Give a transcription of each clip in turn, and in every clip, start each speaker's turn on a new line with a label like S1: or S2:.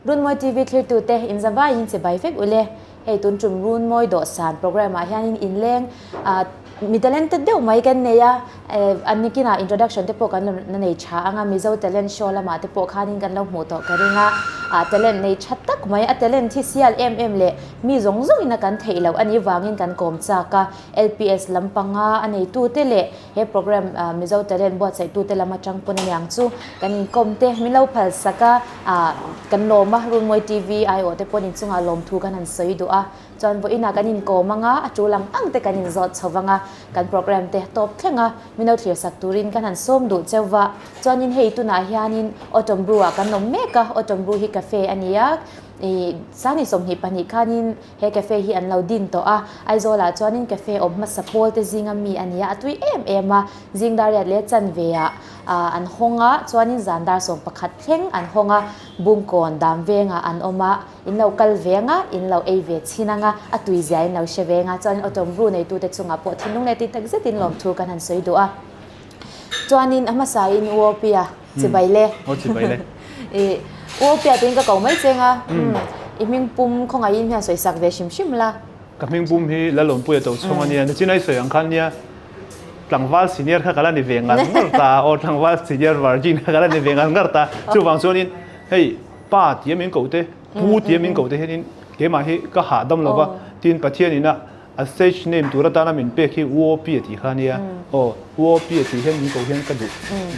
S1: Runmawi TV thlirtute inzavaiin chibai vek ule. Hei tun tum Runmawi dawhsan programme ah hianin inleng mi talented deuh mai kan nei a, an nikinah introduction te pawh kan lo la nei tha ang a, Mizo talent show lamah te pawh khanin kan lo hmuh tawh ka ring a, talent nei tha tak mai, a talent hi sial em em leh mi zawng zawngin a kan theih loh a nih vangin kan kawm chak a, LPS lampanga a neitute leh He program Mizo Talent buatsaih-tute lam atang pawn aniang chu kan inkawm te min lo phal sak a, kan lawm a, Runmawi TV aiawh te pawn inchungah lawmthu kan han sawi duh a, chuan vawiinah kan inkawm ang a, a tul ang ang te kan inzawt chho vang a, kan program te tawp thleng a, min lo thlir sak turin kan han sawm duh cheu va, chuanin hei tunah hianin Autumn Brew ah kan awm mek a, Autumn Brew hi cafe a ni a, ih sani 22 khanin He cafe hi an lo din tawh a, Aizawlah chuanin cafe awm hmasa pawl te zinga mi a ni a, a tui em em a, zing dar riat leh chanve ah an hawng a, chuanin zan dar 11 thleng an hawng a, Bungkawn dam vengah an awm a, in lo kal ve ang a, in lo ei ve chhin ang a, a tui zia in lo hre ve ang a, chuanin Autumn Brew neitute chungah pawh thinlung leh tih tak zetin lawmthu kan han sawi duh a. Chuanin a hmasain U Opia chibai le.
S2: Aw chibai le.
S1: I U Opia tiin ka ko mai cheng a. I hming pum khawngaihin hian sawi sak ve hrim hrim la.
S2: Ka hming pum hi Lalawmpuia Tochhawng a nia. Nichin a i sawi ang khan nia tlangval senior kha ka la ni ve ngar ngar ta. Aw tlangval senior virgin kha ka la ni ve ngar ngar ta. Chuvang chuanin hei pa tia min koh te, pu tia min koh te hianin keimah hi ka hahdam lo va. Tin Pathianin a A stage name tur atana min pek hi UOP a tih kha a nia. Aw, UOP a tih hian min ko hian ka duh,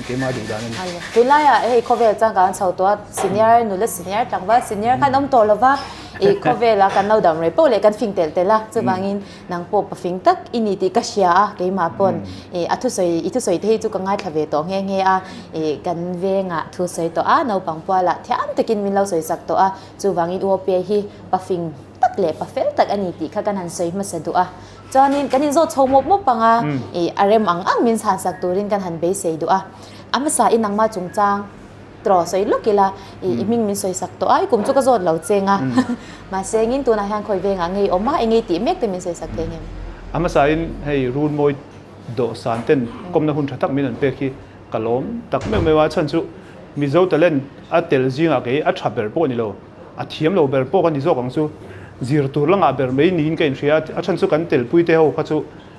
S2: keimah duh dan a ni.
S1: Tunlaiah hei khawvel chuan kan chho tawh a, senior nula senior tlangval senior khan awm tawh lova, ih khawvela kan lo dam rei poh leh kan fing telh telh a, chuvangin nang pawh pafing tak i ni tih ka hria a, keimah pawn ih a thusawi i thusawi te hi chu ka ngaithla ve tawh nghe nghe a, ih kan vengah thusawi tawh a, naupang pualah thiam takin min lo sawi sak tawh a, chuvangin UOP hi pafing tak leh pa fel tak a ni tih kha kan han sawi hmasa duh a. Chuanin kan inzawt chho mawp mawp ang a, ih a rem ang ang min chhan sak turin kan han beisei duh a. A hmasa in nangmah chungchang tawh sawi lawk ila, ih i hming min sawi sak tawh a, i kum chu ka zawt lo cheng a. Mahse engin tunah hian khawi vengah ngei awm a, engei tih mek te min sawi sak thei ngem?
S2: A hmasa in hei Runmawi dawhsan ten kawmna hun tha tak min an pek hi ka lawm tak meuh meuh a, chhan chu Mizo talent a tel zingah kei a tha ber pawh a ni lo. A thiam lo ber pawh ka ni zawk ang chu. Zir tur la ngah ber mai niin ka inhria a, a chhan chu kan telpui te ho kha chu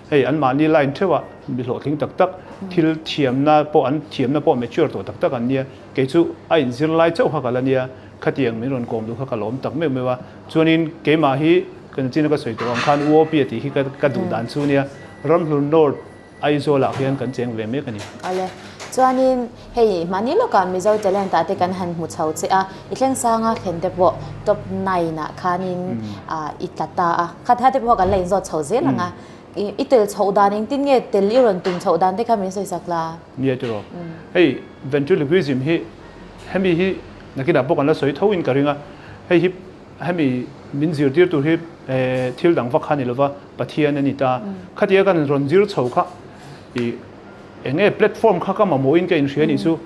S2: hei anmahni line theuhah mi hlawhtling tak tak, thil thiamna pawh an thiamna pawh mature tawh tak tak an nia. Kei chu a inzir lai chauh kha ka la nia, khatiang min rawn kawm duh kha ka lawm tak meuh meuh a. Chuanin keimah hi ka nachina ka sawi tawh ang khan UOP a tih hi ka duh dan chu nia, Ramhlun North, Aizawlah hian kan cheng ve mek a ni.
S1: Awle. Chuanin hei mahni lawkah Mizo talent ah te kan han hmu chho che a, i thleng sanga thlen te pawh top nine ah khanin i tla ta a, kha tha te pawh kan la inzawt chho zel ang a, i tel chhoh dan engtin nge tel i rawn tum chhoh dan te kha min sawi sak la?
S2: Nia tiraw. Hei ventriloquism hi hemi hi nakinah pawh kan la sawi tho in ka ring a, hei hi Hemi min zirtir tur hi thil dang vak kha a ni lova, Pathian a ni ta. Khatia kan rawn zir chho kha i eng nge platform kha ka mamawhin ka inhria nih chu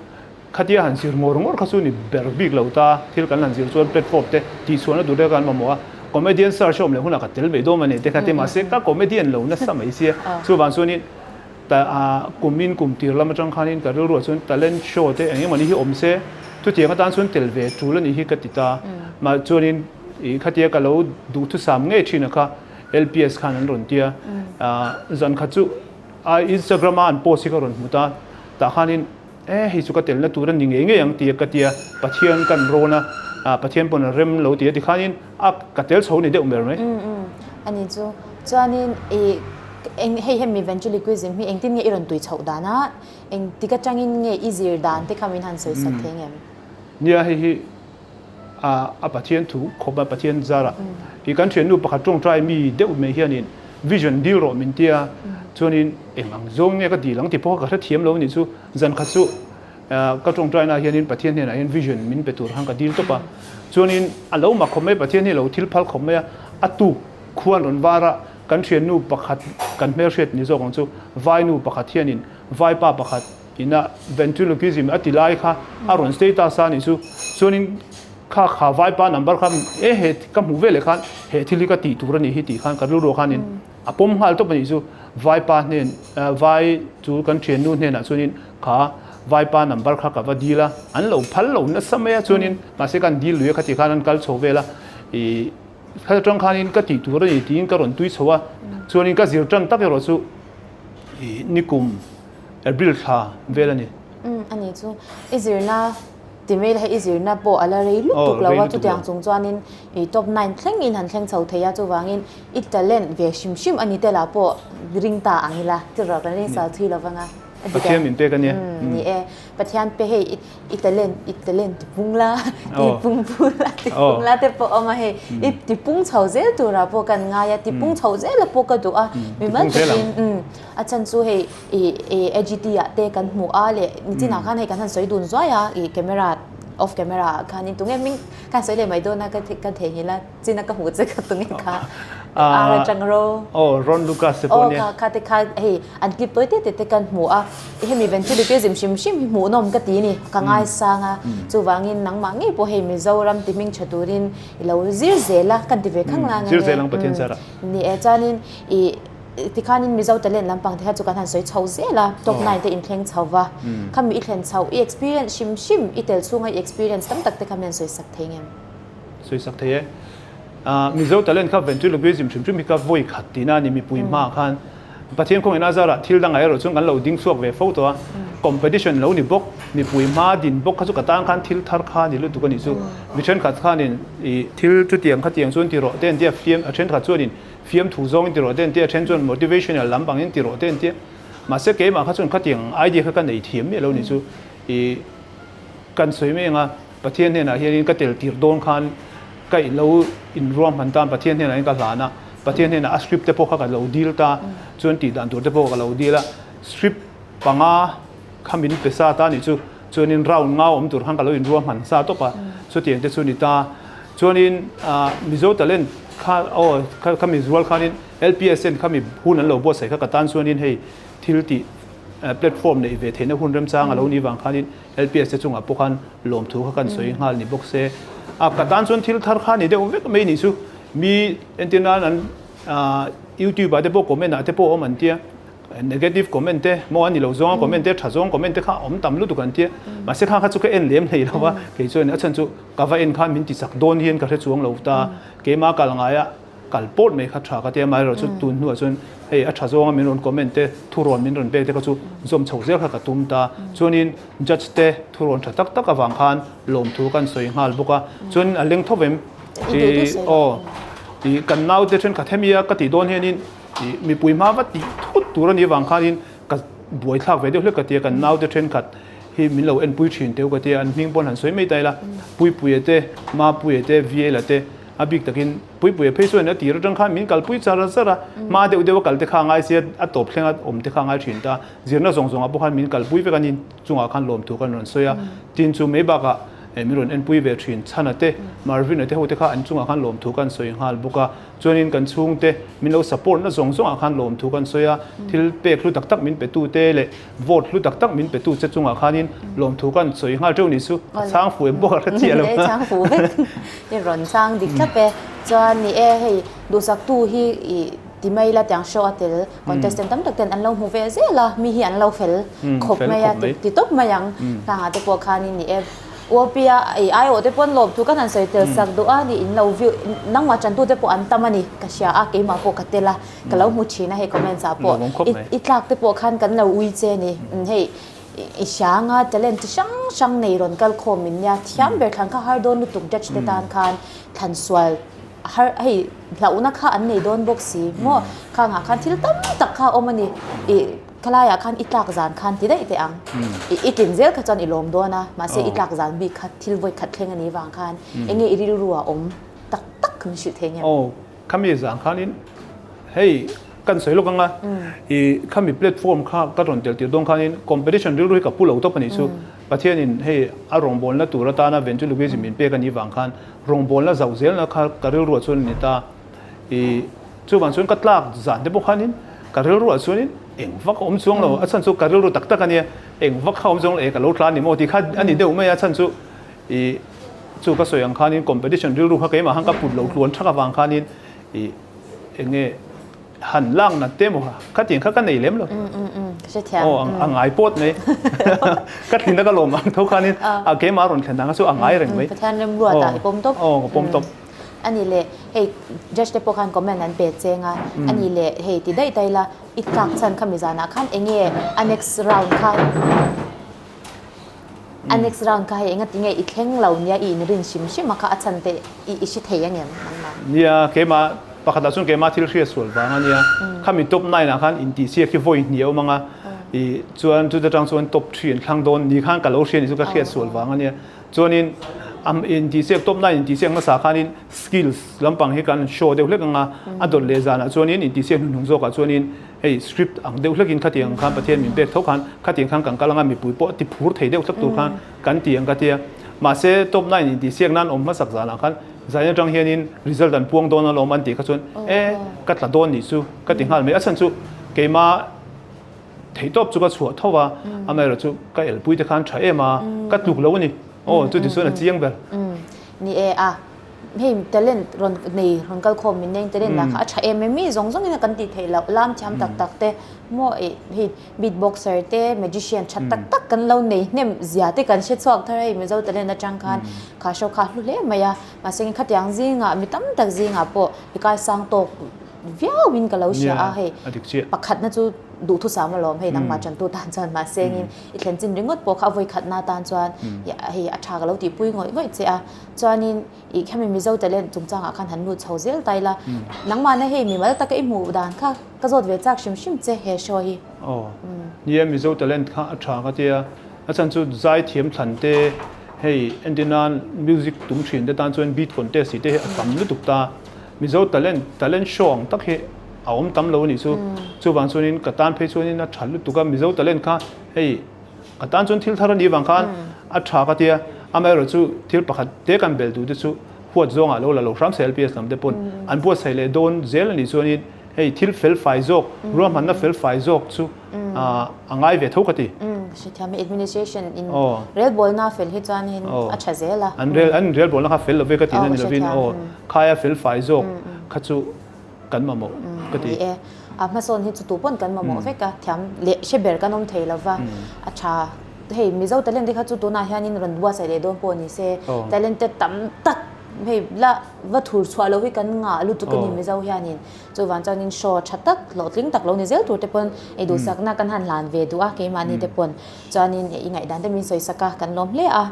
S2: khatia han zir ngawr ngawr kha chu ni ber bik lo ta. Thil kan han zir chuan platform te tihchhuahna tur te kan mamawh a, comedian search a awm leh hunah ka tel mai dawn a ni te kha ti mahse ka comedian lo nasa mai sia. Chuvang chuanin kumin kum tir lam atang khanin ka rilruah chuan talent show te eng emawni hi awm se chutiang atan chuan tel ve tul a nih hi ka ti ta. Mah chuanin ih khatia ka lo duhthusam ngei thin a kha LPS khan an rawn tia. Zan khat chu a Instagram a an post hi ka rawn hmu ta. Tah khanin e hei chu ka telna tur a ni ngei ngei ang tia ka tia Pathian kan rawn a, Pathian pawn a rem lo tia tikhanin a ka tel chho ni deuh ber mai.
S1: A ni chu. Chuanin i eng hei hemi ventriloquism hi engtin nge i rawn tui chhoh dan a, eng tik atangin nge i zir dan te kha min han sawi sak thei ngem?
S2: Nia hei hi a a Pathian thu khawp a Pathian zar a i kan thiannu pakhat tawngtai mi deuh mai hianin vision dil rawh min tia chuanin eng ang zawng nge ka dil ang ti pawh kha ka hrethiam lo a nih chu zan khat chu Ka tawngtaina hianin Pathian hnenah hian vision min pe tur khan ka dil tawp a, chuanin a lo mak khawp mai, Pathian hi a lo thil phal khawp mai a, a tuk khuan rawn var a, kan thiannu pakhat kan hmelhriat ni zawk ang chu, vainu pakhat hianin vaipa pakhat ina ventriloquism a ti lai kha a rawn status a nih chu, chuanin kha kha vaipa number kha e he ka hmuh veleh khan he thil hi ka tih tur a nih hi tih khan ka rilruah khanin a pawm nghal tawp a nih chu, vaipa hnen vai chu kan thiannu hnenah chuanin kha. Vaipa number kha ka va dil a, an lo phal lo nasa mai a, chuanin mahse kan dil lui a khati khan an kal chho vel a, ih kha atang khanin ka tih tur a ni tiin ka rawn tui chho a, chuanin ka zir tan tak erawh chu ih nikum April thla vel a ni.
S1: Umm a ni chu i zirna ti mai la hei i zirna pawh a la rei lutuk lo a, chutiang chung chuanin ih top nine thlengin han thleng chho thei a, chuvangin i talent ve hrim hrim a ni te lah pawh ring ta ang ila tiraw kan ring sal thui lo vang a.
S2: Pathian min pek a nia.
S1: Ni e, Pathian pe hei i talent i talent ti pung la, ti pung pung la, ti pung la te pawh awm a hei. I ti pung chho zel turah pawh kan ngai a, ti pung chho zel a pawh ka duh a. Mimal takin a chhan chu hei i AGT ah te kan hmuh a leh nichinah khan hei kan han sawi dun zuai a i camera off camera ah khanin tunge hming khan sawi leh mai dawn a ka theihnghilh a. China ka hmuh che ka tunge kha ar atang ro.
S2: Oh, Ron Lucas te pawh nia.
S1: Oh, kha te kha hei an clip tawi te te te kan hmu a. Hemi ventriloquism hrim hrim hi hmuhnawm ka ti ni. Ka ngaisang a. Chuvangin nangmah ngei pawh hei Mizoram ti hming tha turin i lo zir zel a kan ti ve khang lang
S2: a. Zir zel ang Pathian zara.
S1: Ni e, chuanin i tikhanin Mizo talent lampang te kha chu kan han sawi chho zel a. Top 9 te inthleng chho va. Khami i thlen chho i experience hrim hrim i tel chhunga i experience tam tak te kha min han sawi sak thei ngem.
S2: Sawisak thei e. Mizo talent kha ventriloquism hrim hrim hi ka vawi khat tihna a ni mipui hmaah khan Pathian kawngin a zarah thil dangah erawh chuan kan lo ding chhuak ve fo tawh a, competition lo ni bawk, mipui hmaa din bawk kha chu ka tan khan thil thar kha a ni lutuk a nih chu. Mi thenkhat khanin ih thil chutiang khatiang chuan ti rawh te an tia, fiam a thenkhat chuanin fiamthu zawngin ti rawh te an tia, a then chuan motivational lam angin ti rawh te an tia. Mahse keimah kha chuan khatiang idea kha ka nei thiam miah lo a nih chu. Ih kan sawi mai ang a. Pathian hnenah hianin ka tel tir dawn khan ka i lo inruahman tan Pathian hnenah hian ka hlan a, Pathian hnenah a script te pawh kha ka lo dil ta, chuan tih dan tur te pawh ka lo dil a, script panga kha min pe sa ta nih chu, chuanin round nga awm tur khan ka lo inruahman sa tawp a, chutiang te chu ni ta. Chuanin Mizo Talent kha aw kha mi zual khanin LPSN kha mi hun an lo buatsaih kha ka tan chuanin hei thil tih platform neih ve theihna hun remchang a lo nih vang khanin LPS te chungah pawh khan lawmthu kha kan sawi nghal ni bawk se. A ka tan chuan thil thar kha ni deuh vek mai nih chu. Mi entir nan an YouTube ah te pawh comment ah te pawh awm an tia. Negative comment te maw a ni lo zawnga comment te tha zawng comment te kha awm tam lutuk an tia. Mahse kha kha chu ka en lem hlei lo va. Kei chuan a chhan chu ka va en khan min ti chak dawn hian ka hre chuang lo ta. Keima kal ngaia kal pawt mai kha tha ka ti a, amaherawh chu tun hnuah chuan hei a tha zawnga min rawn comment te, thurawn min rawn pek te kha chu zawm chho zel kha ka tum ta. Chuanin judge te thurawn tha tak tak avang khan lawmthu kan sawi nghal bawk a, chuanin a leng tho vem i aw i kan naute thenkhat hemi a ka tih dawn hianin i mipui hma va tih thut tur a nih avang khanin ka buaithlak ve deuh hlek ka ti a, kan naute thenkhat hi min lo enpui thin teu ka ti a, an hming pawn han sawi mai ta ila, Puipuia te, Mapuia te, Viela te, A bik takin Puipuia phei chuan a tir atang khan min kalpui char char a, hma deuh deuh a kal te kha a ngai sia, a tawp thleng a awm te kha a ngai thin ta. Zirna zawng zawngah pawh khan min kalpui vek a ni chungah khan lawmthu kan rawn sawi a. Tin chu mai bakah min rawn enpui ve thin Chhana te, Marvin-a te ho te kha an chungah khan lawmthu kan sawi nghal bawk a. Chuanin kan chhungte min lo support na zawng zawngah khan lawmthu kan sawi a, thil pek hlu tak tak min pe tu te leh Vote hlu tak tak min petu che chungah khanin lawmthu kan sawi nghal teuh nih chu a chhang fu em bawk a hre chiah lo.
S1: Ni e chhang fu vek i rawn chhang dik thlap e. Chuan ni e hei duhsaktu hi i ti mai la tiang show a tel contestant tam tak ten an lo hmu ve zel a mi hi an lo fel khawp mai a ti tawp mai ang. Tlangah te pawh khanin ni e UOP-a i aiawh te pawn lawmthu kan han sawi tel sak duh a ni in lo view nangmah tantu te pawh an tam a ni ka hria a keimah pawh ka tel a. Ka lo hmu thin a hei comments ah pawh i tlak te pawh khan kan lo ui che ni hei i hranga talent chi hrang hrang nei rawn kal khawm in nia thiam ber thlan kha har dawn lutuk judge te tan khan thlan sual har hei hlauhna kha an nei dawn bawk si maw khangah khan thil tam tak kha a awm a ni i khalaiah khan i tlak zan khan ti daih teh ang i tlin zel kha chuan i lawm dawn a mahse i tlak zan bik kha thil vawi khat thleng a nih vang khan enge i rilru ah awm tak tak min hrilh thei nge.
S2: Khami zan khanin hei kan sawi lawk anga i khami platform kha ka rawn tel tir dawn khanin competition rilru hi ka pu lo tawp a nih chu. Pathianin hei a rawngbawlna tur atana ventriloquism min pek a nih vang khan rawngbawlna zauh zelna kha ka rilruah chuan a ni ta. I chuvang chuan ka tlak zan te pawh khanin ka rilruah chuanin eng vak a awm chuang lo. A chhan chu ka rilru tak tak a nia, eng vak kha a awm chuang lo, e ka lo tla ni maw tih kha a ni deuh mai a chhan chu. I chu ka sawi ang khanin competition rilru kha keimah khan ka put lo tluan thak avang khanin i eng nge han lak nat te maw khatiang kha ka nei lem lo. Aw a ngai pawt mai. Ka thlin a ka lawm ang tho khanin a keimah rawn thlen ang a chu a ngai reng mai.
S1: Pathian remruat ah i pawm tawp.
S2: Aw ka pawm tawp.
S1: Ani leh hei judge te pawh khan comment an pe cheng a, ani leh hei ti daih daih la i tlak chhan khami zanah khan enge a next round kha A next round kha hei engati nge i thleng lo nia i inrin hrim hrim a kha a chhan te i i hre thei angem nangmah?
S2: Nia, keimah pakhatah chuan keimah thil hriat sual vang a nia. Khami top nine ah khan intihsiak hi vawi hnih a awm ang a, i chuan chuta tang chuan top three an thlang dawn ni khan ka lo hria ni chu ka hriat sual vang a nia. Chuanin am intihsiak top nine intihsiak hmasa khanin skills lampang hi kan show deuh hlek ang a, a dawt leh zanah chuanin intihsiak hnuhnung zawkah chuanin Hei script ang deuh hlekin khatiang khan Pathian min pek tho khan khatiang khan kan kal anga mipui pawh ti phur thei deuh hlek tur khan kan ti ang ka tia. Mahse top nine intihsiak nan awm hmasak zanah khan zan atang hianin result an puang dawn alawm an tih kha chuan e ka tla dawn nih chu ka ti nghal mai. A chhan chu keimah theihtawp chu ka chhuah tho va, amaherawhchu ka elpui te khan tha em a, ka tluk lo a ni. Aw chuti chuan a chiang ber.
S1: Ni e a. Hei talent rawn nei rawn kal khawm min neng talent lah kha a tha em em mi zawng zawng in a kan tih theih loh lam thiam tak tak te maw ih hei beat boxer te magician tha tak tak kan lo nei hnem zia te kan hre chhuak thar a hei Mizo talent atang khan kha show kha a hlu hle mai a mahse khatiang zingah mi tam tak zingah pawh i kaisang tawk viau in ka lo hria a hei pakhatna chu duhthusam alawm hei nangmah tantu tan chuan mahse in i thlen chin ringawt pawh kha a vawi khatna tan chuan hei a tha ka lo tihpui ngawih ngawih che a. Chuanin ih khami Mizo talent chungchangah khan han lut chho zel ta ila, nangmahna hei mimal taka i hmuh dan kha ka zawt ve chak hrim hrim che he show hi.
S2: Aw, nia Mizo talent kha a tha ka tia, a chhan chu zaithiam thlan te hei entir nan music tum thin te tan chuan beat contest tih te hi a tam lutuk ta, Mizo talent talent show ang tak hi a awm tam lo a nih chu, chuvang chuanin ka tan phei chuanin a tha lutuk a, Mizo talent kha hei Ka tan chuan thil thar a nih vang khan a tha ka tia, amaherawh chu thil pakhat te kan bel duh te chu huat zawngah lo la lo hram se LPS lam te pawn an buatsaih leh dawn zel a nih chuanin hei thil fel fai zawk, ruahmanna fel fai zawk chu a ngai ve tho ka ti.
S1: Hrethiam e, administration in relbawlna fel hi chuanin a tha zel a.
S2: An rel an relbawlna kha fel lo ve ka tihna ni lovin aw khaia fel fai zawk kha chu kan mamawh ka ti.
S1: Ni e, a hmasawn hi chu tu pawn kan mamawh vek a, thiam leh hre ber kan awm thei lova, a tha hei Mizo talent te kha chu tunah hianin rawn buatsaih leh dawn pawh ni se, talented tam tak hei la va thur chhuah loh hi kan ngah lutuk a ni Mizo hianin, chuvang chuanin show tha tak hlawhtling tak lo ni zel tur te pawn ei duhsakna kan han hlan ve duh a keimahni te pawn chuanin i ngaihdan te min sawi sak a kan lawm hle a,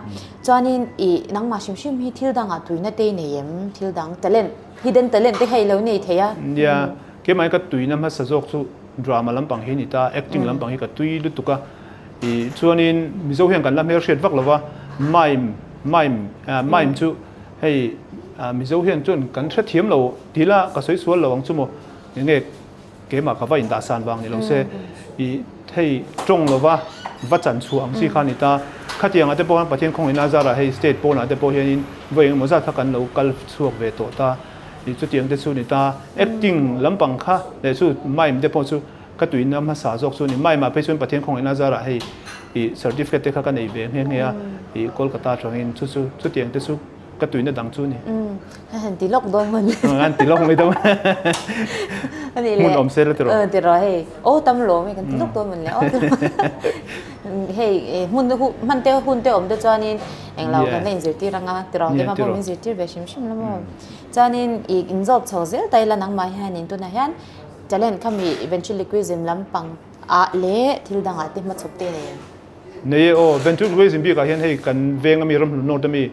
S1: chuanin i nangmah hrim hrim hi thil dangah tuina te i nei em thil dang talent. Hidden talent te kha i lo nei thei a.
S2: Nia, keimah hi ka tuina hmasa zawk chu drama lampang hi a ni ta, acting lampang hi ka tui lutuk a. Ih chuanin Mizo hian kan la hmelhriat vak lo va, mime, mime, mime chu hei Mizo hian chuan kan hrethiam lo ti ila ka sawi sual lo ang chu maw, enge Keimah ka va indah san vang ni lo se, i hei tawng lova va chan chhuah ang chi kha a ni ta. Khatiangah te pawh khan Pathian khawngaihna zarah hei state pawnah te pawh hianin vawi engemaw zat kha kan lo kal chhuak ve tawh ta. I chutiang te chu a ni ta. Acting lampang kha leh chu mime te pawh chu ka tuina hmasa zawk chu a ni. Mime ah phei chuan Pathian khawngaihna zarah hei i certificate te kha ka nei ve nghe nghe a, i Kolkata atangin chu chu chutiang te chu Ka tuina dang chu ni.
S1: A han ti lawk dawn mawn le.
S2: A han ti lawk mai dawn.
S1: Ani le.
S2: Hmun awm se la ti rawh.
S1: Ti rawh hei. Aw tam lawm hei kan ti lawk dawn mawn le. Aw ti rawh. Hei hmun hman te hun te awm te chuanin englo kan la inzirtir anga ti rawh. Keimah pawh min zirtir ve hrim hrim la maw. Chuanin i inzawp chho zel ta ila nangmah hianin tunah hian talent khami ventriloquism lampang ah leh thil dangah te hmachhawp te nei em?
S2: Nei e aw, ventriloquism bikah hian hei kan veng ami ramhlun nawt ami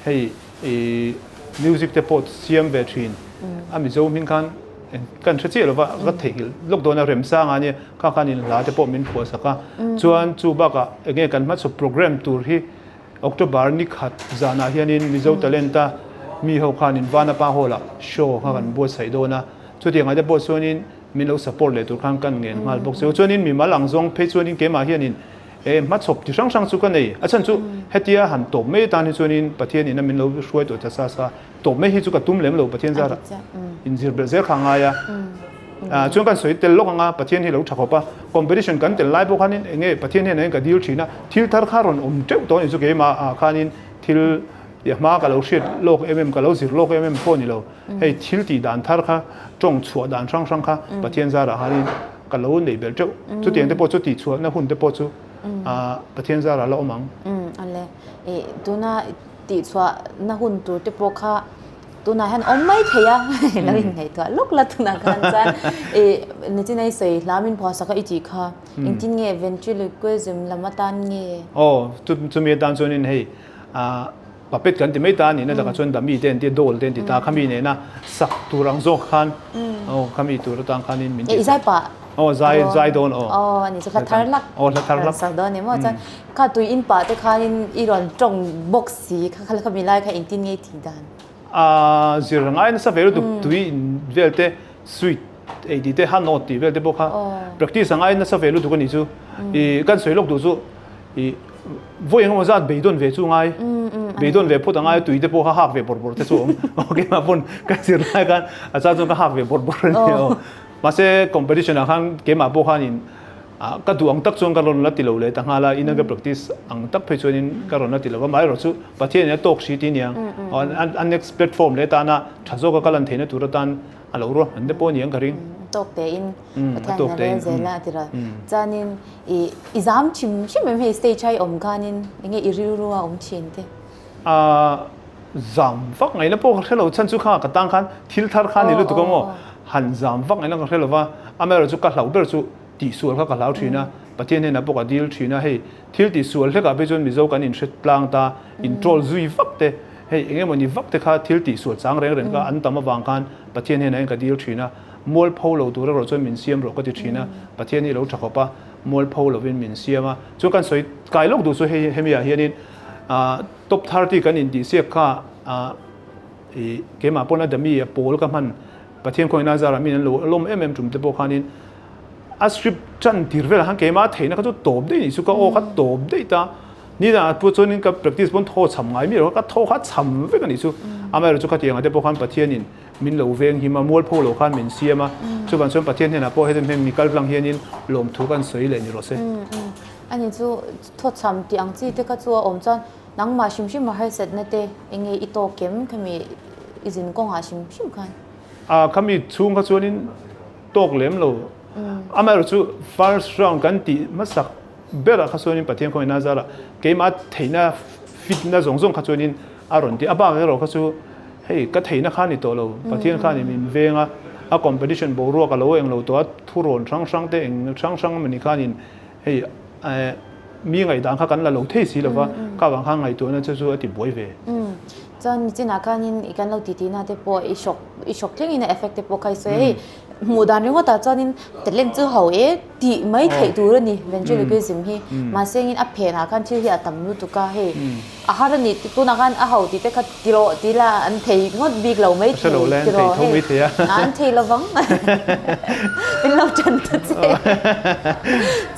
S2: hei i music te pawh siam ve thin a Mizo hming khan kan hre chiah lova ka theihnghilh lawk dawn a remsanga ania kha khan in hla te pawh min phuah sak a chuan chu bakah enge kan hmachhawp program tur hi October ni khat zanah hianin Mizo Talent a mi ho khan in Vanapa Hall ah show kha kan buatsaih dawn a chutiangah te pawh chuanin Min lo support leh tur khan kan ngen nghal bawk che. Chuanin mimal ang zawng phei chuanin keimah hianin e hmachhawp ti hrang hrang chu ka nei. A chhan chu hetia han tawp mai atan hi chuanin Pathian ina min lo hruai tawh ta sa sa. Tawp mai hi chu ka tum lem lo Pathian zarah inzir belh zel kha a ngai a. Chuan kan sawi tel lawk anga Pathian hi lo tha khawp a. Competition kan tel lai pawh khanin enge Pathian hian eng ka dil thin a. Thil thar kha rawn awm teuh tawh a ni chu keimah ah khanin thil. I hma ka lo hriat lawk em em, ka lo zir lawk em em pawh ni lo. Hei thil tih dan thar kha, tawng chhuah dan hrang hrang kha Pathian zarah khanin ka lo neih belh teuh. Chutiang te pawh chu tih chhuahna hun te pawh chu Pathian zarah la awm ang.
S1: Ale, i tuna tih chhuahna hun tur te pawh kha tunah hian awm mai thei a, lo inngaihtuah lawk la tunah khan chuan i nichin a i sawi hla min phuahsak a i tih kha engtin nge ventriloquism lam atan nge?
S2: Aw, chumi atan chuanin hei Puppet kan ti mai ta a nihna takah chuan dummy te an ti a, doll te an ti ta a, khami nena sak tur ang zawk khan aw khami tur atang khanin min
S1: tih zai pah
S2: aw zai zai dawn aw
S1: aw ani chu hla thar lak
S2: aw hla thar lak
S1: sak dawn ni maw chuan kha tui in pah te khanin i rawn tawng bawk si kha kha khami lai kha engtin nge i tih dan
S2: a zir ngai nasa ve lutuk tui in vel te sweet ei tih te hanawt tih vel te pawh kha practice a ngai nasa ve lutuk a nih chu i kan sawi lawk duh chu I vawi engemaw zat beidawn ve chu ngai, beidawn ve phawt a ngai, tui te pawh kha hak ve bawrh bawrh te chu a awm. Keimah pawn ka zir lai khan a chang chuan ka hak ve bawrh bawrh a ni aw. Mahse competition ah khan keimah pawh khanin ka duh ang tak chuan ka rawn la ti lo leh ta nghal a, ina ka practice ang tak phei chuanin ka rawn la ti lo va, amaherawh chu Pathianin a tawk hri ti aniang. A next platform leh atana tha zawka ka lan theihna tur atan a lo ruahman te pawh a ni ang ka ring.
S1: Tawk tein Pathianin a rel zel a a ti ral. Chuanin I i zam hrim hrim em hei stage a i awm khanin enge i rilru a awm thin te?
S2: A zam vak ngaihna pawh ka hre lo chhan chu kha ka tang khan thil thar kha ni lutuk a maw han zam vak ngaihna ka hre lo va, amaherawh chu ka hlauh ber chu tihsual kha ka hlau thin a, Pathian hnenah pawh ka dil thin a hei thil tihsual hlekah phei chuan Mizo kan inhre tlang ta in troll zui vak te hei eng emawni vak te kha thil tihsual chang reng reng kha an tam avang khan Pathian hnenah hian ka dil thin a. Mualpho lo tur erawh chuan min siam rawh ka ti thin a, Pathian hi lo tha khawp a, mualpho lovin min siam a. Chuan kan sawi kai lawk duh chu hei hemi ah hianin top 30 kan intihsiak kha i keimah pawn a dummy a pawl ka hman Pathian khawngaihna zarah min an lo lawm em em tum te pawh khanin a script tan tir velah khan keimah theihna kha chu tawp daih nih chu ka aw kha tawp daih ta. Nidangah pawh chuanin ka practice pawn thaw chham ngai miah lo ka thaw kha chham vek a nih chu. Amaherawhchu khatiangah te pawh khan Pathianin Min lo veng him a, mualpho lo khan min siam a, chuvang chuan Pathian hnenah pawh heti hming mi kal tlang hianin lawmthu kan sawi leh ni rawh se.
S1: Ani chu thawchham tih ang chi te kha chu a awm chuan nangmah hrim hrim a harsatna te enge i tawk em khami i zin kawngah hrim hrim khan?
S2: A khami chhung kha chuanin tawk lem lo. Amaherawhchu first round kan tih hmasak berah kha chuanin Pathian khawngaihna zarah keimah theihna fitna zawng zawng kha chuanin a rawn ti. A bak erawh kha chu hei ka theihna kha a ni tawh lo, Pathian kha a ni min veng a, a competition boruak a lo eng lo tawh a, thurawn hrang hrang te eng hrang hrang emaw ni khanin hei mi ngaihdan kha kan la lo thei si lo va, kha vang khan ngaihtuahna chu chu a ti buai ve.
S1: Chuan nichinah khanin i kan lo titi na te pawh i hrawk i hrawk thlengin a effect te pawh kha i sawi a, hei hmuh dan ringawtah chuanin talent chu ho e tih mai theih tur a ni ventriloquism hi, mahse engin a phenah khan thil hi a tam lutuk a hei. A har a ni tunah khan a ho tih te kha ti rawh ti la an thei ngawt bik lo mai thei ti rawh hei an thei lo vang min lo tan ta che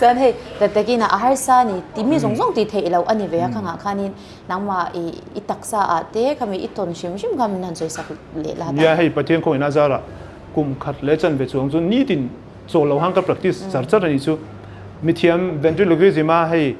S1: chuan hei tak takin a harsa a ni ti mi zawng zawng tih theih loh a ni ve a khangah khanin nangmah i i taksa ah te khami i tawn hrim hrim kha min han sawi sak leh la
S2: Nia hei Pathian khawngaihna zarah kum khat leh chanve chuang chu nitin chaw lo hang ka practice char char a ni chu mithiam ventriloquism a hei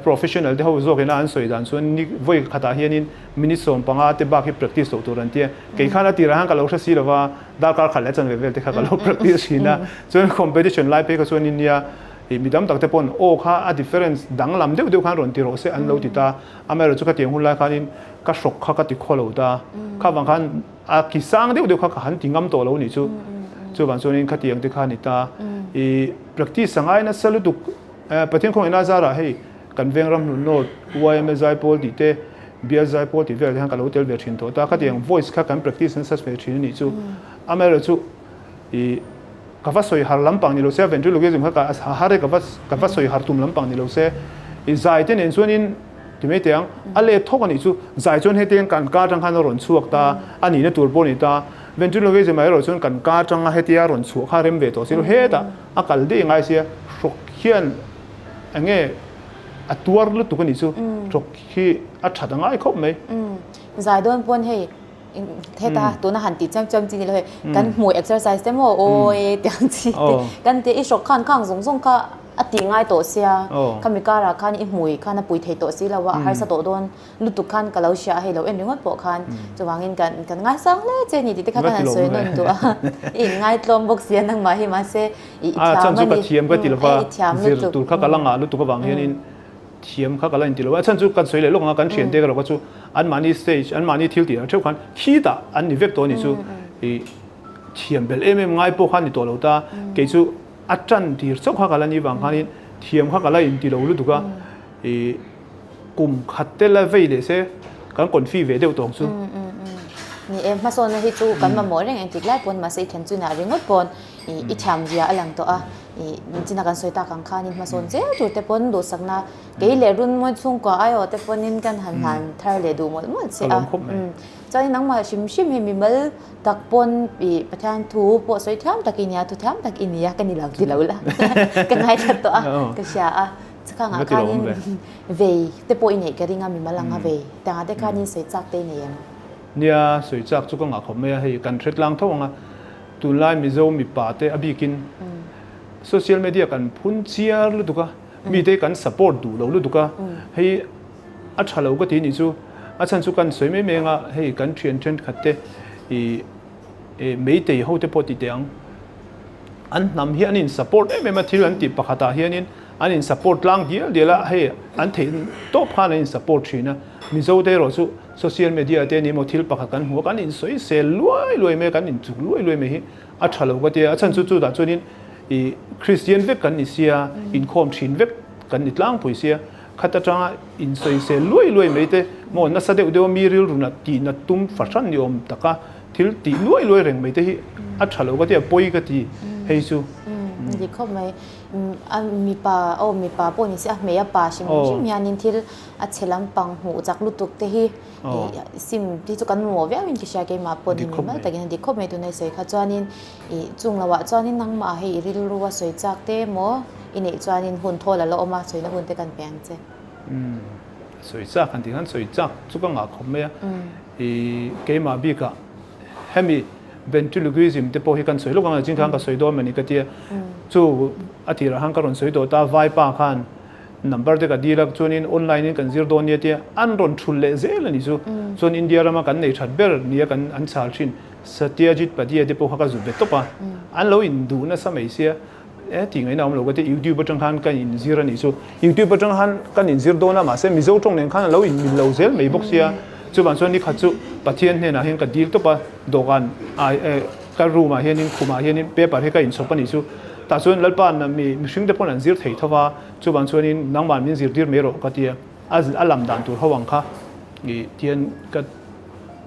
S2: Professional te ho zawk ina an sawi dan chuan ni vawi khatah hianin minute 15 te bak hi practice loh tur an tia. Kei khan a tirah khan ka lo hre si lova, darkar khat leh chanve vel te kha ka lo practice thin a. Chuan competition lai phei kha chuan nia ih mi tam tak te pawn aw kha a difference danglam deuh deuh khan rawn ti rawh se an lo ti ta. Amaherawhchu chu khatiang hun lai khanin ka hrawk kha ka ti khaw lo ta. Kha vang khan a ki sang deuh deuh kha ka han ti ngam tawh lo nih chu. Chuvang chuanin khatiang te kha a ni ta. Ih practice a ngai nasa lutuk. Pathian khawngaihna zarah hei kan veng ram hlun nawt YMA zaipawl tih te, Bial zaipawl tih velah te hian ka lo tel ve thin tawh ta. Khatiang voice kha kan practice nasa ve thin a nih chu. Amaherawhchu ih ka va sawi har lampang ni lo se, ventriloquism kha ka har e ka va ka va sawi har tum lampang ni lo se, ih zai te nen chuanin ti mai teh ang, a let thawk a nih chu. Zai chuan hetiang kan ka atang khan a rawn chhuak ta, a nihna tur pawh a ni ta. Ventriloquism ah erawh chuan kan ka atanga hetia rawn chhuah kha rem ve tawh si lo, hetah A kal daih ngai sia, hrawk hian eng nge a tuar lutuk a nih chu, hrawk hi a that a ngai khawp mai.
S1: Zai dawn pawn hei heta tuna han tih chiam chiam chi ni lo hei kan hmui exercise te maw awi tiang chi te kan tia i hrawk khan khang zawng zawng kha. a tih ngai tawh sia, khami karah khan i hmui khan a pui thei tawh si lo a, a harsa tawh dawn lutuk khan ka lo hria a, hei lo en ringawt pawh khan chuvangin kan kan ngaisang hle che ni tih te kha kan han sawi nawn duh a, i inngaithlawm bawk sia nangmah hi mahse i
S2: thiam a ni. A chhan chu ka thiam ka ti lo va, zir tur kha ka la ngah lutuk avang hianin thiam kha ka la inti lo a, a chhan chu kan sawi leh lawk ang a, kan thiante erawh kha chu anmahni stage, anmahni thil tih ang theuh khan khitah an ni vek tawh a ni chu i thiam belh em em ngai pawh kha a ni tawh lo ta, kei chu a tan tir chauh kha ka la ni vang khanin thiam kha ka la inti lo lutuk a, i kum khat te la vei leh se kan confi ve deuh tawng chu.
S1: Ni e, hmasawnna hi chu kan mamawh reng engtik lai pawn mahse i thiam chunah ringawt pawn i thiam zia a lang tawh a, i china kan sawi tak ang khanin hmasawn zel tur te pawn duhsakna kei leh runmawi chhungkua aiawh te pawnin kan han hlan thar leh duh mawlh mawlh che a. Chuanin nangmah hrim hrim hi mimal tak pawn i Pathian thu pawh sawi thiam tak i nia, thu thiam tak i nia ka ni lo ti lo la ka ngaithla tawh a ka hria a. Chakangah khanin vei te pawh i neih ka ring a, mimal anga vei tangah te khanin sawi chak te i nei em?
S2: Nia, sawi chak chu ka ngah khawp mai a, hei kan hre tlang tho ang a, tunlai Mizo mipa te a bikin social media kan phun chiar lutuk a, mite kan support duh lo lutuk a, hei a tha lo ka ti nih chu, a chhan chu kan sawi mai mai ang a, hei kan thian thenkhat te ih meitei ho te pawh ti teh ang. An hnam hi an in support em em a, thil an tih pakhatah hianin an in support tlang dial dial a, hei an theih tawp khan an in support thin a. Mizo te erawh chu social media te ni emaw thil pakhat kan hmu a, kan in sawisel luai luai mai a, kan in chuk luai luai mai hi a tha lo ka ti a. A chhan chu chutah chuanin ih Kristian vek kan ni sia, inkhawm thin vek kan ni tlangpui sia, khat atanga in sawisel luai luai mai te maw nasa deuh deuh a mi rilru nat tih nat tum fahran ni awm taka thil tih luai luai reng mai te hi a tha lo ka ti a, pawi ka ti hei chu.
S1: Dik khawp mai. A mipa aw mipa pawh ni se a hmei a pa hrim hrim hianin thil a chhe lampang hmuh chak lutuk te hi sim hi chu kan mamawh viau in ka hria keimah pawh ni mimal takin a dik khawp mai tunai sawi kha chuanin ih chung loah chuanin nangmah hei i rilru a sawi chak te emaw i neih chuanin hun thawl a la awm a sawina hun te kan pe ang che.
S2: Sawi chak han tih khan sawi chak chu ka ngah khawp mai a. I keimah bikah hemi ventriloquism te pawh hi kan sawi lawk ang a ching khan ka sawi dawn mawni ka tia chu a tirah khan ka rawn sawi tawh ta vaipa khan number te ka dil a chuanin online in kan zir dawn nia tia an rawn thul leh zel a ni chu chuan India rama kan nei that ber nia kan an chhal thin Satyajit Padia te pawh kha ka zut ve tawp a an lo in duh nasa mai sia E tih ngaihna awm lo ka ti, YouTube atang khan ka inzir a nih chu. YouTube atang khan kan inzir dawn a, mahse Mizo tawng nen khan a lo inmil lo zel mai bawk sia. Chuvang chuan nikhat chu Pathian hnenah hian ka dil tawp a, dawhkan ah e ka room ah hianin khumah hianin paper hi ka inchhawp a nih chu. Tah chuan Lalpa mi mihring te pawn an zir thei tho va, chuvang chuanin nangmah min zirtir mai rawh ka ti a, a lam dan tur ho ang kha i tian ka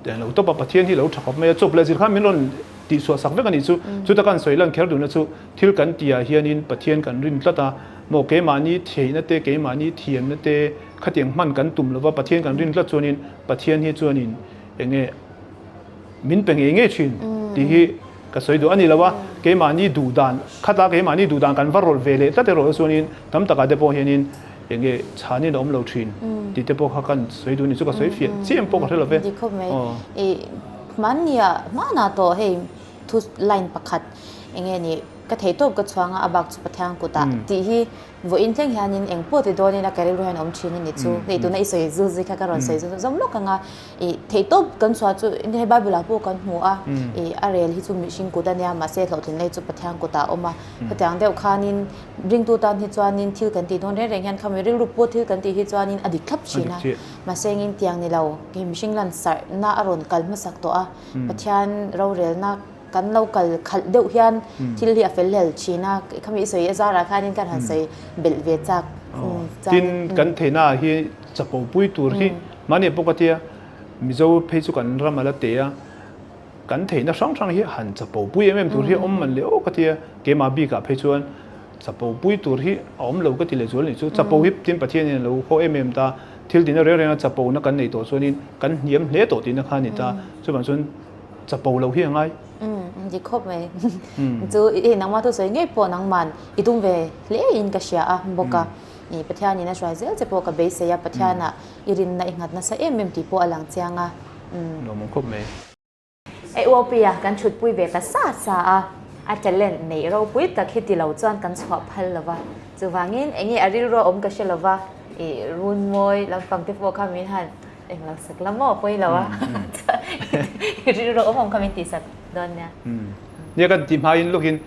S2: lo tawp a, Pathian hi lo tha khawp mai a, chawp leh zir khan min rawn tihchhuah sak vek a nih chu. Chuta kan sawi lan kher duhna chu thil kan tihah hianin Pathian kan rin tlat a, maw keimahni theihna te, keimahni thiamna te khatiang hman kan tum lova Pathian kan rin tlat chuanin Pathian hi chuanin eng nge min pe ngei ngei thin tih hi ka sawi duh a ni lo a, keimahni duh dan khata keimahni duh dan kan va rawlh ve leh tlat erawh chuanin tam takah te pawh hianin eng nge chhanin a awm lo thin tih te pawh kha kan sawi duh a ni chu ka sawi fiah chiam pawh ka hre lo ve.
S1: Dik khawp mai. Hmannia hmanah tawh hei thu line pakhat eng nge ni ka thei tawp ka chhuang a a bak chu Pathian kutah tih hi vawiin thleng hianin eng pawh ti dawnin a ka rilru hian awm thin a ni chu. Hei tuna i sawi zul zui kha ka rawn sawi zawm zawm lawk ang a, ih thei tawp kan chhuah chu hei Bible ah pawh kan hmu a, ih a rel hi chu mihring kut a nia mahse hlawhtlinna hi chu Pathian kutah a awm a, khatiang deuh khanin ringtu tan hi chuanin thil kan tih dawn reng reng hian khami rilru pawh thil kan tih hi chuanin a dik thlap thin a. Mahse engin tiang ni lo, kei mihring lan sarhna a rawn kal hmasak tawh a, Pathian rorelna kan lo kal khalh deuh hian thil hi a fel hlel thin a, khami i sawi a zarah khanin kan han sawi belh ve chak
S2: chang. Tin, kan theihna ah hi chapo pui tur hi mahni pawh ka tia, Mizo phei chu kan ram a la te a, Kan theihna hrang hrang hi han chapo pui em em tur hi a awm man leh aw ka ti a, keimah bikah phei chuan chapo pui tur hi a awm lo ka ti leh zual a nih chu. Chapo hi tin Pathianin a lo haw em em ta, thil tihna reng renga chapona kan neih tawh chuanin kan hniam hle tawh tihna kha a ni ta, chuvang chuan chapo lo hi a ngai.
S1: Umm dik khawp mai. Chu i nangmah thusawi ngei pawh nangman i tum ve hle in ka hria a bawk a, i Pathianin a hruai zel che pawh ka beisei a, Pathianah i rinna i nghat nasa em em tih pawh a lang chiang a.
S2: Lawmawm khawp mai.
S1: E UOP-a kan thutpui ve ta sa sa a. A talent neih ropui tak hi ti lo chuan kan chhuah phal lo va, chuvangin eng nge a rilru a awm ka hre lo va, ih runmawi lampang te pawh kha min han eng lo sak la maw pawi lo a, i rilru awm awm kha min tihsak dawn nia.
S2: Nia kan tih hmain lawkin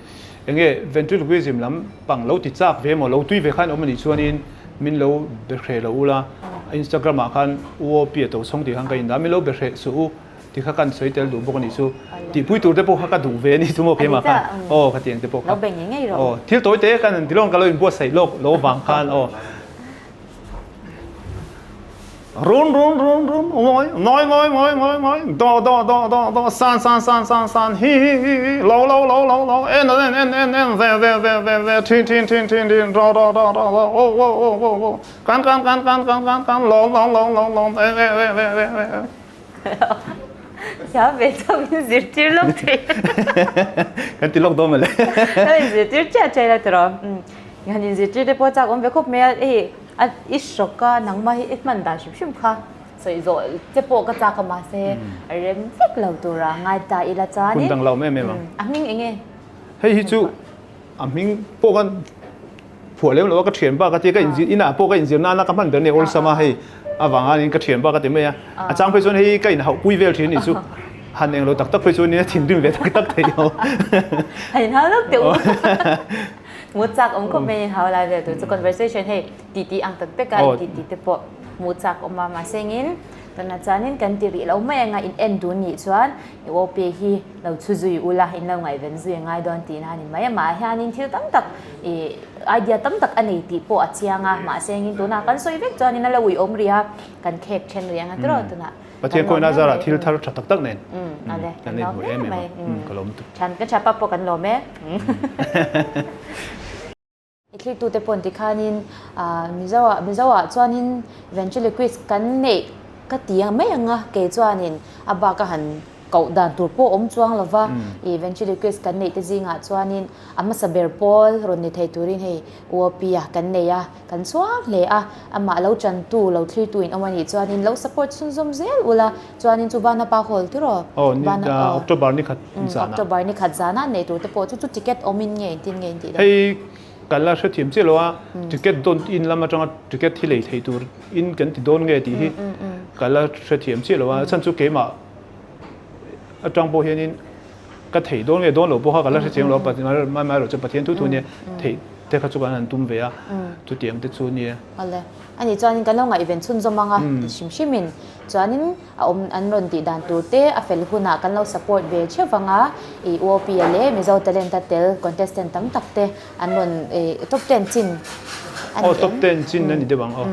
S2: eng nge ventriloquism lam pang lo ti chak ve emaw lo tui ve khan awm a nih chuanin min lo be hreh lo ula, Instagram ah khan UOP a to chhawng tih khan ka indah a, min lo be hreh suh u. Ti kha kan sawi tel duh bawk a nih chu. Tihpui tur te pawh kha ka duh ve a nih chu maw keimah khan. Aw ka ti ang te pawh kha. Aw thil tawi te kan ti lawng ka lo inbuatsaih lawk lo vang khan aw. Run run run run ngawi ngawi ngawi ngawi ngawi ngawi do do do do do san san san san san hi hi hi hi lo lo lo lo lo en en en en en ve ve ve ve ve thin thin thin thin thin ro ro ro ro ro o o o o o kan kan kan kan kan kan kan lo lo lo lo lo e e e e e e.
S1: Thiam ve chu min zirtir lawk thei.
S2: Kan ti lawk dawn mawle.
S1: Kan in zirtir chiah chiah ila tiraw. Han in zirtir te pawh chak awm ve khawp mai a, hei i hrawk a nangmah hi i hman dan hrim hrim kha sawi zawh che pawh ka chak a mahse a rem vek lo tura ngai ta ila chuanin.
S2: Hun dang lo em em ang.
S1: A hming eng nge?
S2: Hei hi chu a hming pawh khan Phuah lem lo a ka thian bak a tia ka inzir inah pawh ka inzir nana ka hman ber nia awlsam a hei avang anin ka thian bak a ti mai a a chang phei chuan hei ka inhauh pui vel thin anih chu han englo tak tak phei chuan nia thinrim ve tak tak thei lo
S1: Han inhau lawk teh u Mu chak awm khawp mai inhau lai vel tur chu conversation hei ti ti ang tak tak a ti ti te pawh mu chak awm a mahse engin tunah chuanin kan ti rih lo mai anga in en dun nih chuan i aw pe hi lo chhu zui ula in lo ngaihven zui a ngai dawn tihna a ni mai a mahah hianin thil tam tak ih idea tam tak a nei tih pawh a chiang a mahse engin tunah kan sawi vek chuanin a lo uiawm rih a kan khek then rih ang a tiraw tunah
S2: Pathian kawina zarah thil thar tha tak tak nen kan nei hmu em em a ka lawm tuk.
S1: Than ka thapa pawh kan lawm e. I thlirtute pawn tikhanin Mizo ah Mizo ah chuanin ventriloquist kan neih ka ti ang mai ang a, kei chuanin a bak a han koh dan tur pawh awm chuang lo va, i ventriloquist kan neih te zingah chuanin a hmasa ber pawl rawn ni thei turin hei UOP a kan nei a, kan chhuang hle a, amah lo chantu lo thlirtu in awm a nih chuanin lo support chhunzawm zel ula chuanin chu Vanapa Hall tiraw?
S2: Aw ni October ni khat zana.
S1: October ni khat zana nei tur te pawh chu chu ticket awmin nge engtin nge intih
S2: dawn? Hei kan la hrethiam chiah lo a, ticket dawn in lam atanga ticket hi lei thei tur in kan ti dawn nge tih hi kan la hrethiam chiah lo a, chhan chu keimah atang pawh hianin ka thei dawn nge dawn lo pawh kha ka la hrethiam lo a, mai mai erawh chu Pathian thu thu nia theih te kha chu kan han tum ve a, chutiang te chu nia.
S1: Awle, ani chuanin kan lo ngaihven chhunzawm ang a, ti hrim hrimin chuanin a awm an rawn tih dan tur te a fel hunah kan lo support ve theuh vang a, ih UOP a leh Mizo Talent a tel contestant tam tak te an rawn ih top ten chin a ni
S2: em? Aw top ten chin a ni deuh ang aw.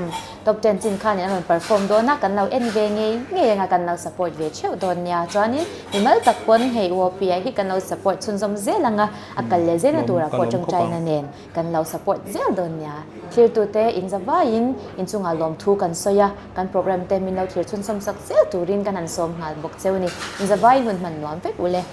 S1: Top ten chin khanin an rawn perform dawn a, kan lo en ve ngei ngei anga kan lo support ve theuh dawn nia. Chuanin mimal tak pawn hei UOP ah hi kan lo support chhunzawm zel ang a, a kal leh zelna turah pawh tawngtaina nen Kan lo support zel dawn nia. Thirtute in za vaiin inchungah lawmthu kan sawi a, kan program te min lo thir chhunchawm sak zel turin kan han sawm nghal bawk cheu ni. In za vaiin hun hman nuam vek ule.